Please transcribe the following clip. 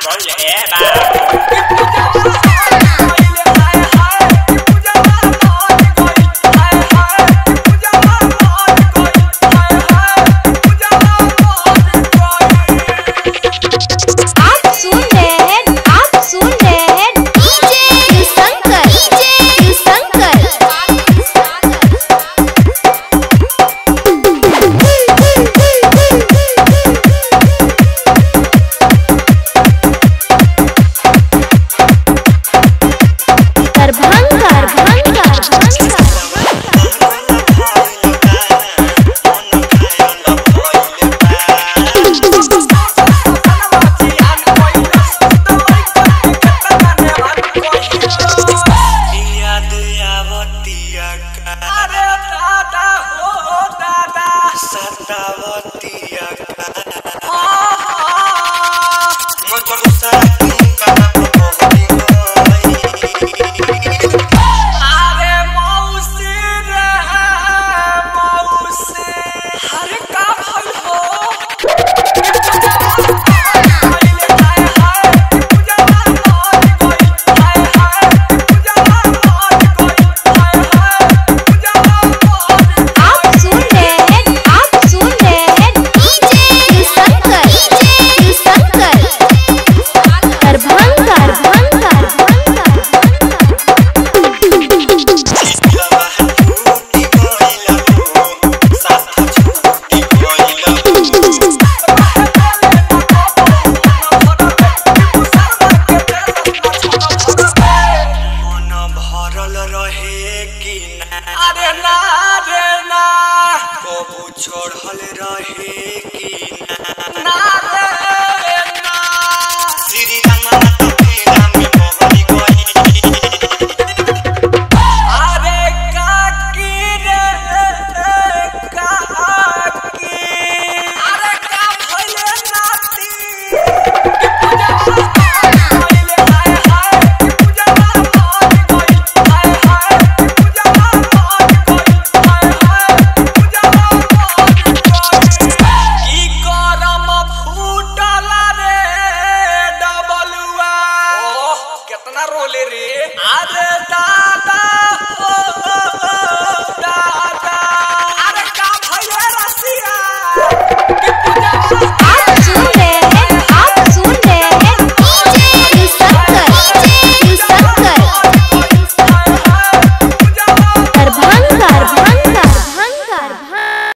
गइले बा। आप सुन रहे हैं, आप सुन रहे हैं डीजे शंकर, डीजे शंकर। दरभंगा, दरभंगा। याद आवतिया का, अरे दादा हो दादा, सतावतिया का, मन गुस्सा का मोहनी गई। अरे मौसी रे मौसी, अरे का भइल हो? आप सुन रहे हैं, आप सुन रहे हैं डीजे शंकर, डीजे शंकर। दरभंगा, दरभंगा। टूटी गइल हो, साथ छूटी गइल हो। मन भरल रहे कि ना, अरे ना रे ना, कबू चढ़ल रहे कि ना, ना रे ना। श्री राम तो फेरा में मोहनी गई। अरे काकी रे काकी, अरे का भइले नाती? की करम फूटल रे डबलुआ, ओह कितना रोले रे। अरे